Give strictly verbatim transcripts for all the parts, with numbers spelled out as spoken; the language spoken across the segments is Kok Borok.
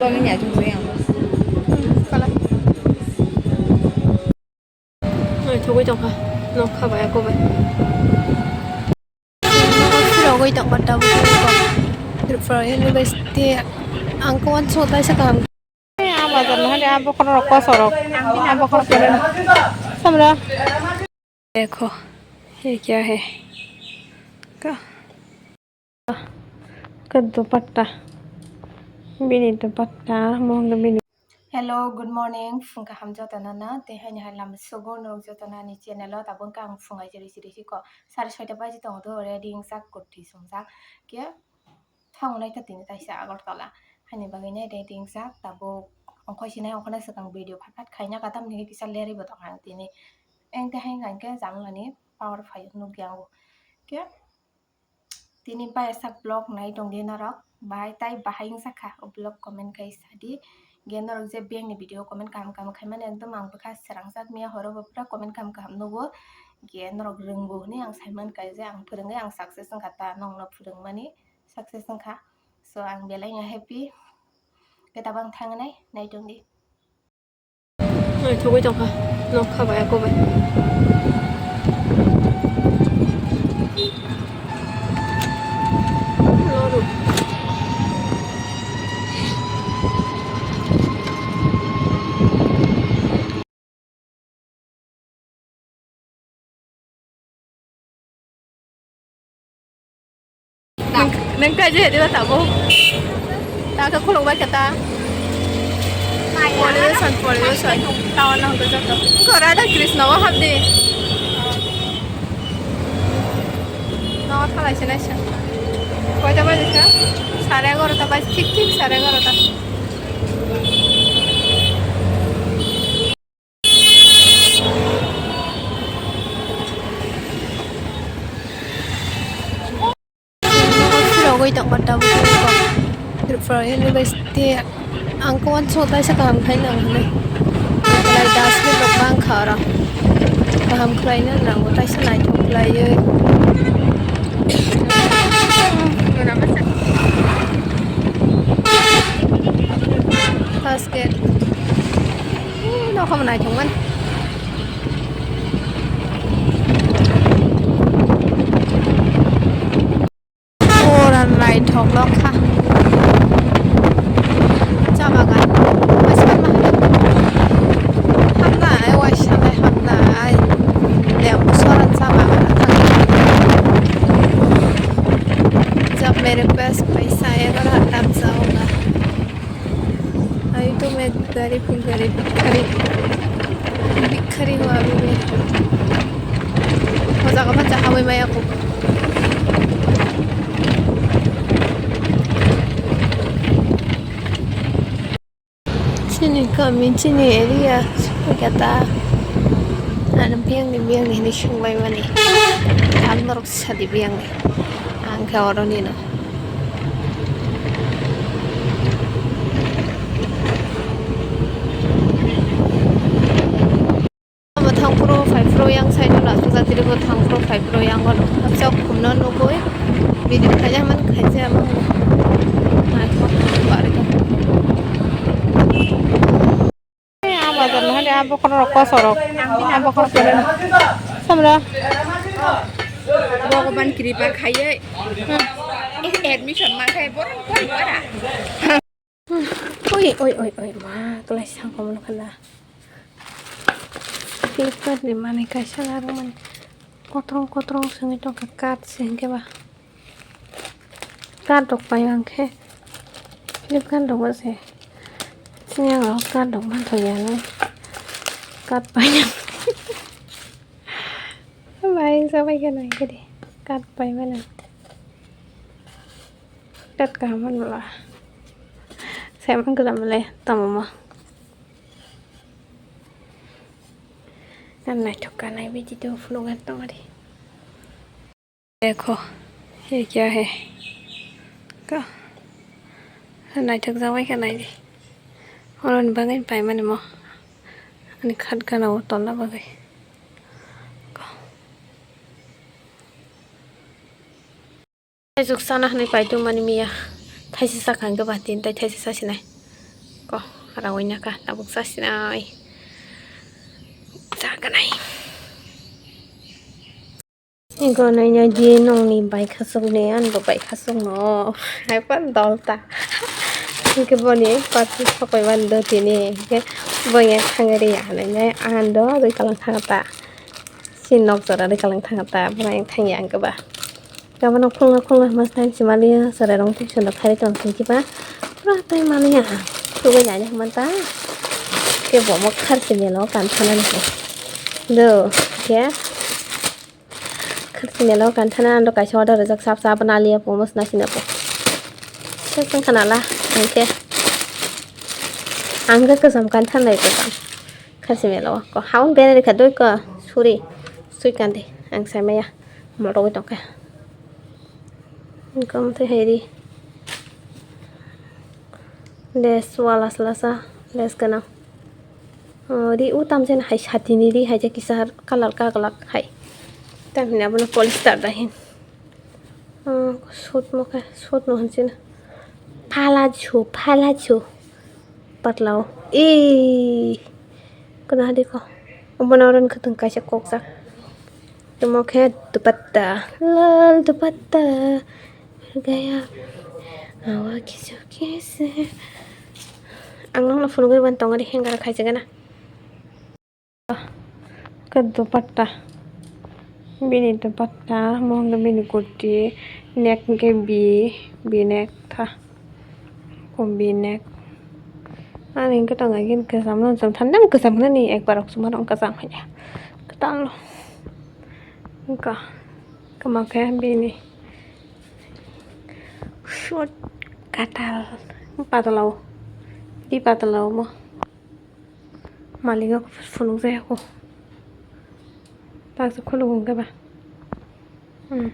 Kala. Oi, thogwi tongkha. Nokha bai, ako bai. Phirogwi tongkha tabuk Tripura University. Ang ko uansuk kaisa kaham. Ah, bazar no hade, ah, bokhorok kosorok. Ah, bokhorok kosorok. Samra. Dekho, ye kya hai? Ka, ka dupatta. Bini dupatta, mong bini. Hello, good morning. Phung kaham jotono no. Tei haini hai lama sugo norok jotono ani channel o. Tabuk ang phung ai jeri jeri si ko. Sare soita baji tongo do, ready wngjak, kurti sumjak. Khe Thango nai kha tini kaisa Agartala. Haini bagwi nai ready wngjak tabuk. Ongkhoi sinai ongkhorna swkang video phat phat khaina kha tamni kisa lerwi bo tongkha ang tini. Eng tei hai hwnkha hwnkhe jamlani power phai nukya ango. Khe tini paisa vlog nai tongdi norok bai tai bahai wngsa kha o vlog comment khai sadi. Ge norok je bengni video comment kaham kaham khaimani ekdom ang bwkha srangjak miya horo bo pura comment kaham kaham nugo. Ge norok rwngbo hwnwi ang saimankha je ang phwrwngwi ang success wngkha ta nokno phwrwngmani. Success wngkha. So, ang belai no happy. Khe tabang thangnai, nai tongdi. Oi, thogwi tongkha. Nokha bai, ako bai. Nang kai je diba tabo. Ta ka khulok bai kata. Pollution, pollution. Tawa nang ko joto. Ko Radha Krishna wa habdi. No thalai se naisa. Koita baje kha? Sare egarota baje, thik thik sare egarota. Phirogwi tongma tabuk Tripura University. Ang ko uansuk kaisa kaham khai nang hinwi. Belai dustbin rok bang kha oro. Kaham khlaina nango, kaisa naithok khlaiwi. First gate. Ee, nokhamo naithokmani. Pura naithok lokha. Cha bagan. Waisa ma. Hamnai, waisa lai hamnai. Lembu sora cha bagan thang. Jab mere paas paisa egarota baja hoga. Ai to main gari, gari, bhikhari. Bhikhari ho abhi bhi. O jaga ma jaha bai maya ko. Chini kami, chini area, kata. Ano biyang ni, biyang ni, ni sung bai mani. Ang norok sadi biyang ni. Ang khe oro nino. Bo thang phuru phai phuru yang side o aswk jatiri bo thang phuru phai phuru yang o hapjak khumno nugui video khaijak man khaijak man naithok barikha. Ah, bazar no hade, ah, bokhorok kosorok. Ah, bokhorok kosorok. Samra. Bhagwan kripa khaiye. Hmm. Admission ma khai borok pori para. Oi, oi, oi, oi, ma, klai sangkho mano khala. Flipkart ni manwi kaisa larwk mani. Kotrong kotrong songwi tongkha, card se hinkhe ba. Card rok pai ang khe Flipkart rogo se. Sini ang card rok manthoya nai. Card pai ang. Bai sabai khe nai khe di. Card pai mano. Card kaham mano la. Sai man khe tamo le tamo ma. Ang naithok kanai bidi do phunuk ang tong ari. Dekho, ye kya hai? Ka? Naithok jak bai kha nai di. Oro ni bagwi paimani mo. Ani khat gana o tolna bagwi. Thaisuk sana hinwi paitwng mani miya. Thaisa sakha hwnkhe ba tini tai thaisa sasinai. Ko, rawi naka, tabuk sasinai. Jaganai. Ego naina di nongni bai khasuk ni, an bo bai khasuk no. Hai pan dol ta. Hingke boni parti sokoi ban do tini. Hingke bo ya thangri ya naina an do rwi kalang thang ta. Si nok jora rwi kalang thang ta. Bo yang thang ya ang ba. Gabano khulna khulna hwnma stai si maliya, chwrairok tei sundok kharwi tong sing kiba. Pura tai maliya. Tugui nai hwnma ta. Khe bo mo kharchi melo kan thana ni. Do, khe. Kharchi melo kan thana ando kaisa order rijak sap sap na liya po mos na sina po. Khe tong kana la, ang khe. Ang khe kasam kan thana ito kan. Kharchi melo ko. Haun bere kha doi ko. Suri. Sui kan de. Ang sai maya. Mo rogoi tong kha. Wngkha omo twi hai ri. Lace o lasa lasa, lace gwnang. O, ri o tamjani hai satini ri hai je kisa colour kaglak hai. Tamni abono polyester da hin. O, suit mo khe, suit no hinwi sino. Phalaju, phalaju. Patlao. Ee. Kana dikho. Obono oro khwtwng kaisa kokjak. Tamo khe dupatta. Lal dupatta. Gaya. Awa kisu kisu. Ang nokno phunugwi ban tongari hanger khaijagana. Khe dupatta, bini dupatta, mo hwnkhe bini kurti, neck hwnkhe bi, bi neck tha, ko bi neck. Ani hwnkhe tong agini kwcham no chwng thandem kwcham nani ekbar rok chwng mano kwcham hai ya. Kwtal no wngkha kwma khe bini short katal patalao, bi patalao mo. Malingo phunukjaya kho. Taksa khuluk hwnkhe ba. Hmm.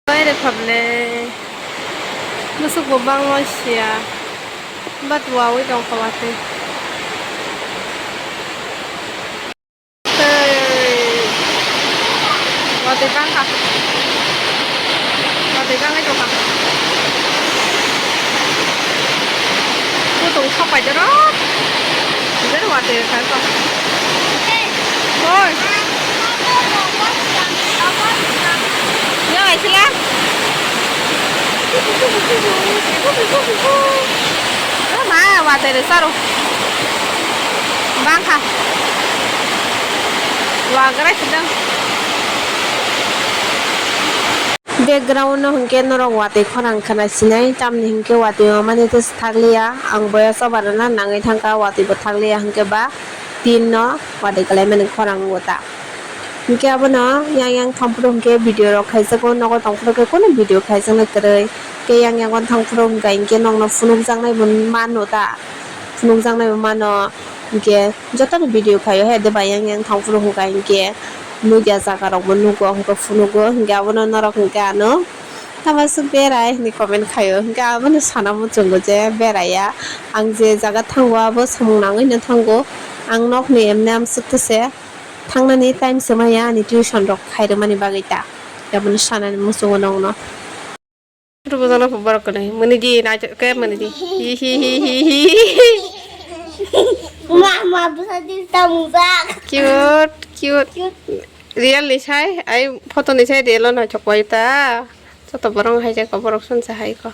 Bai rwkha ble. Musuk bo bangma siya. But wawi tongkha watwi. Tei watwi bangkha. Watwi bangwi tongkha. Kutung sok pai jero. Jero watwi kha kho. Oi. Yo, aisila. Ma, watwi rw saro. Bangkha. Wagra sidang. Background no hwnkhe norok watwi khorang khwna sinai, tamni hwnkhe watwi mamani tei thakliya. Ang boya choba rwna nangwi thangkha, watwi bo thakliya hwnkhe ba tin no watwi kwlaimani khorang wngkha. Hwnkhe abono yang yang thangphuru hwnkhe video rok khaijago, nogo tongphuru khe kunu video khaijaknai kwrwi. Khe yang yang thangphuru hwnkha hinkhe nokno phunukjaknai bo mano ta, phunukjaknai bo mano. Hinkhe jotono video khaio he, de bai yang yang thangphuru hwnkha hinkhe nukya jaga rokbo nugo, hwnkhe phunugo, hinkhe abono norok hinkhe ano. Tamo swk berai hinwi comment khaio, hwnkhe abono sana muchungo je beraiya. Ang je jaga thango abo samung nangwi no thango. Ang nokni emne amswk tese thangnani time se maya ani tuition rok khairwmani bagwi ta. Abono sanani muchungo nokno. Oro bojongno borok kwnwi mwnwi di, naithok khe mwnwi di. Hi hi hi hi hi. Ma, ma, bwsa di tamung jak. Cute, cute. Cute. Real ni sai, ai photo ni sai real o naithok bai ta. Joto borok hai jak borok sunsa hai ko.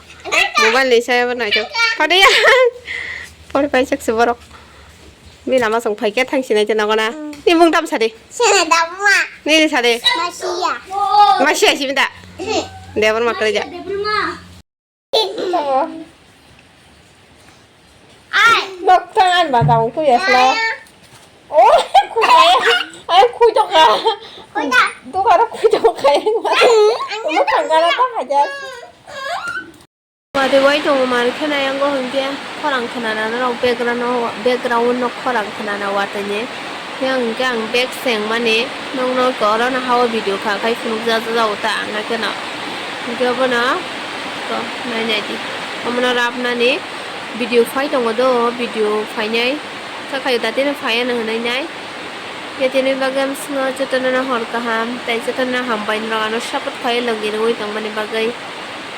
Mobile ni sai abo naithok. Pade ya. Pore pai jak se borok. Bini lama chwng phai khe thang sinai te nogo na. Hmm. Ni mung tam sa di. Sini da ma. Ni ni sa di. Masiya. Masiya si bini da. Hmm. Debor ma kare ja. Debor ma. Ai. Nok thang an ba tang tu ya sla. Oh, khui ai. Ai khui to ka. Khui ta. Tu ka ro khui to ka. Mo thang ka ra ta ha ja. Watwi bai tongo, mar khe na yango hinkhe khorang khwnana norok background o, background no khorang khwnana watwi ni. Yang hinkhe ang bag sengmani nokno oro no ha o video kha khai phunukjak jak ta ang hai kheno. Hinkhe obono to nai nai di. Omono rapnani video phai tongo do, video phainai. Kha khayo datino phai ano hwnwi nai. Yatini bagwi amswngo jotono no hor kaham tei jotono no hambai norok ano support khai logi rwui tongmani bagwi.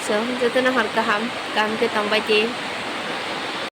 So, jotono hor kaham, kaham khe tongbai di.